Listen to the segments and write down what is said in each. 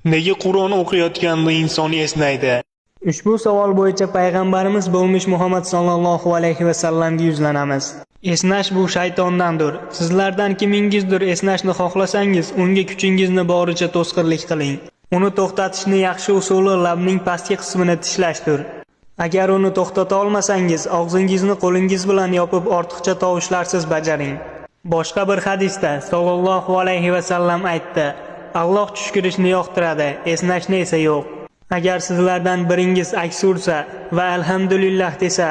Nega Qur'on o'qiyotganda inson esnaydi? Ushbu savol bo'yicha payg'ambarimiz bo'lmish Muhammad sallallohu alayhi va sallamga yuzlanamiz. Esnash bu shaytondandir. Sizlardan kimingizdir esnashni xohlasangiz, unga kuchingizni boricha to'sqinlik qiling. Uni to'xtatishni yaxshi usuli labning pastki qismini tishlashdir. Agar uni to'xtata olmasangiz, og'zingizni qo'lingiz bilan yopib ortiqcha tovushlarsiz bajaring. Boshqa bir hadisda sallallohu alayhi va sallam aytdi: Alloh tushkirishni yoqtiradi, esnashni esa yo'q. Agar sizlardan biringiz aksursa va alhamdulillah desa,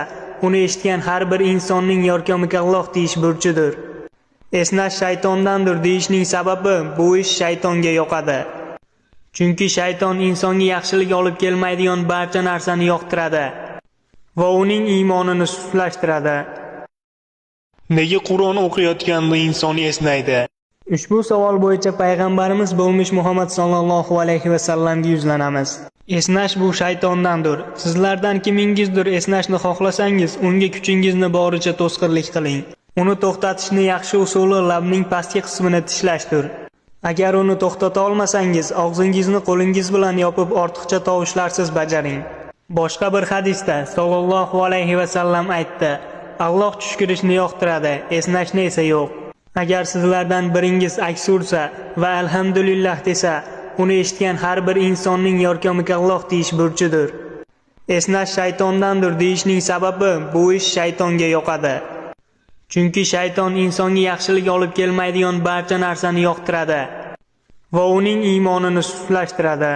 uni eshitgan har bir insonning yorkamukalloh deyish burchidir. Esnash shaytondandir deyishning sababi bu ish shaytonga yoqadi. Chunki shayton insonga yaxshilik olib kelmaydigan barcha narsani yoqtiradi va uning iymonini sustlashtiradi. Nega Qur'on o'qiyotganda inson esnaydi? Ushbu savol bo'yicha payg'ambarimiz bo'lmish Muhammad sallallohu alayhi va sallamga yuzlanamiz. Esnash bu shaytondandir. Sizlardan kimingizdir esnashni xohlasangiz, unga kuchingizni boricha to'sqinlik qiling. Uni to'xtatishni yaxshi usuli labning pastki qismini tishlashdir. Agar uni to'xtata olmasangiz, og'zingizni qo'lingiz bilan yopib ortiqcha tovushlarsiz bajaring. Boshqa bir hadisda sallallohu alayhi va sallam aytdi: Alloh tushkirishni yoqtiradi, esnashni esa yo'q. Agar sizlardan biringiz aksursa va alhamdulillah desa, uni eshitgan har bir insonning yorkamukalloh deyish burchidir. Esnash shaytondandir deyishning sababi bu ish shaytonga yoqadi. Chunki shayton insonga yaxshilik olib kelmaydigan barcha narsani yoqtiradi va uning iymonini sustlashtiradi.